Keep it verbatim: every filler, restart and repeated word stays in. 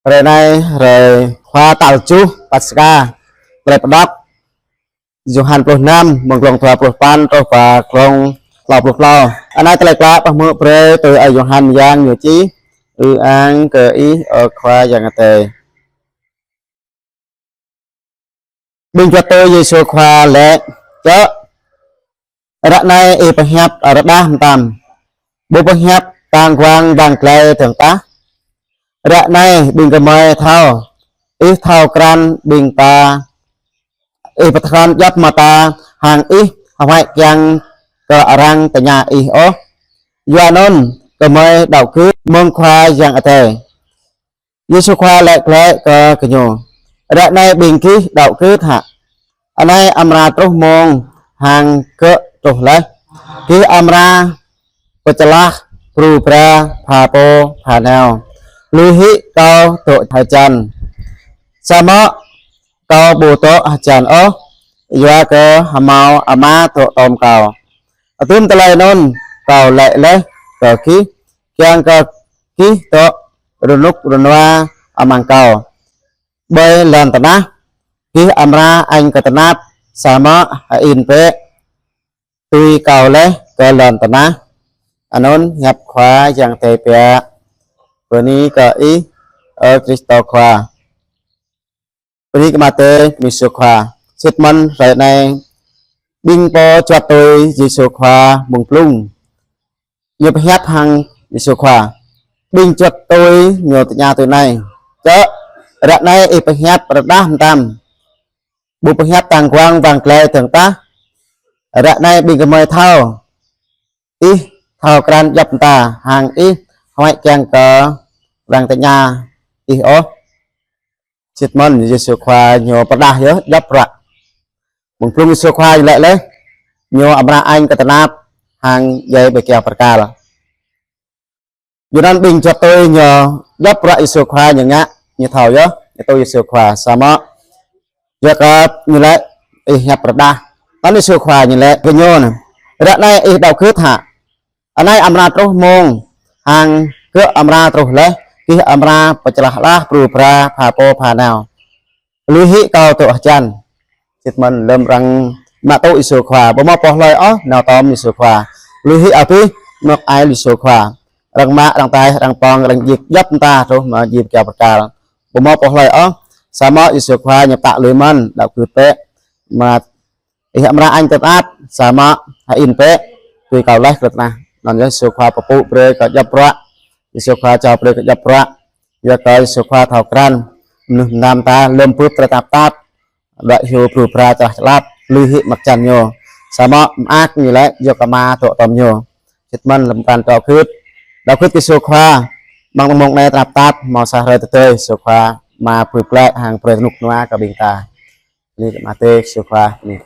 Hrơi anai, hrơi Khua tal tơjuh Paskha. Tơlơi pơđŏk Yôhan pluh năm, mơ̆ng glông dua pluh păn truh pơ glông klâo pluh klâo. Anai tơlơi klă pơhmư̆ brơi tui Ơi Yôhan mơyang ñu čih. Ư-ang kơ Ih, ơ Khua Yang Adai. Ƀing čuăt tui Yêsu Khua laĭ: Čơ̆, ră anai Ih pơhiăp rơđah mơtam, ƀu pơhiăp tang guang wang glai dơ̆ng tah. Ră anai ƀing gơmơi thâo, Ih thâo krăn ƀing ta, Ih pơtơnap djŏp mơta, hăng Ih huăi kiăng kơ arăng tơña Ih ôh. Yua anŭn gơmơi đaŏ gưt mơ̆ng Khua Yang Adai. Yêsu Khua laĭ glaĭ kơ gơñu: Ră anai ƀing gih đaŏ gưt hă? Anai amra truh mông hăng gơ̆ truh laih, gih amra pơčơlah bru bra pha pô pha nao, lui hĭ Kâo dŏ hơjăn. Samơ̆ Kâo ƀu dŏ hơjăn ôh, yua kơ hơmâo Ama dŏ tom Kâo. Hơdôm tơlơi anŭn Kâo laĭ laih kơ gih, kiăng kơ gih dŏ rơnŭk rơnua amăng Kâo. Ƀơi lŏn tơnah gih amra añ kơ tơnap, samơ̆ hơĭn bĕ, tui Kâo laih kơ lŏn tơnah. Anŭn hiăp Khua Yang Adai biă. Bơni kơ Ih, ơ Krist Khua. Bơni kơ Ama Adai, bơni Yêsu Khua. Sĭt mơ̆n hrơi anai, ƀing pô čuăt tui Yêsu Khua mơ̆ng blung ñu pơhiăp hăng Yêsu Khua. Ƀing čuăt tui ñu tơña tui anai: Čơ̆, ră anai Ih pơhiăp rơđah mơtam, ƀu pơhiăp tang guang wang glai dơ̆ng tah. Ră anai ƀing gơmơi thâo, Ih thâo krăn djŏp mơta, hăng Ih huăi kiăng kơ arăng tơña Ih ôh. Sĭt mơ̆n Yêsu Khua ñu pơrơđah yơh djŏp bruă. Mơ̆ng blung Yêsu Khua ñu laĭ laih, ñu amra añ kơ tơnap hăng djai ƀơi kyâo bơrkal. Yua anŭn ƀing čuăt tui ñu djŏp bruă Yêsu Khua ñu ngă, ñu thâo yơh, ñu tui Yêsu Khua. Samơ̆ yua kơ ñu laĭ: Ih hiăp rơđah. Anŭn Yêsu Khua ñu laĭ kơ ñu anai: Ră anai Ih đaŏ gưt hă? Anai amra truh mông, hăng gơ̆ amra truh laih, gih amra pơčơlah bru bra pha pô pha nao, lui hĭ Kâo dŏ hơjăn. Sĭt mơ̆n lơ̆m arăng mă tŭ Yêsu Khua, ƀu hmâo pô hlơi ôh nao tom Yêsu Khua. Lui hĭ abih mơnuih ai Yêsu Khua. Arăng mă, arăng taih, arăng pŏng, arăng djik djŏp mơta truh mă djai ƀơi kyâo bơrkal. Ƀu hmâo pô hlơi ôh. Samơ̆ Yêsu Khua ñu pơtă lui mơ̆n: Đaŏ gưt bĕ, mă Ih amra añ tơnap, samơ̆ hơĭn bĕ, tui Kâo laih kơ lŏn tơnah. Anŭn yơh Yêsu Khua pơpŭ brơi kơ djŏp bruă. Yêsu Khua jao brơi kơ djŏp bruă. Yua kơ Yêsu Khua thâo krăn mơnuih mơnam ta lơ̆m bưp tơlơi tơnap tap, đuaĭ hyu bru bra čơlah čơlap, lui hĭ mơ̆ng hơjăn ñu. Samơ̆ mơak ñu laĭ yua kơ Ama dŏ tom ñu. Sĭt mơ̆n lơ̆m pran đaŏ gưt, đaŏ gưt kơ Yêsu Khua. Amăng mông anai tơnap tap, hmâo sa hrơi tơdơi Yêsu Khua Ama bưp glaĭ hăng brơi rơnŭk rơnua kơ ƀing ta. Bơni kơ Ama Adai, Yêsu Khua, bơni.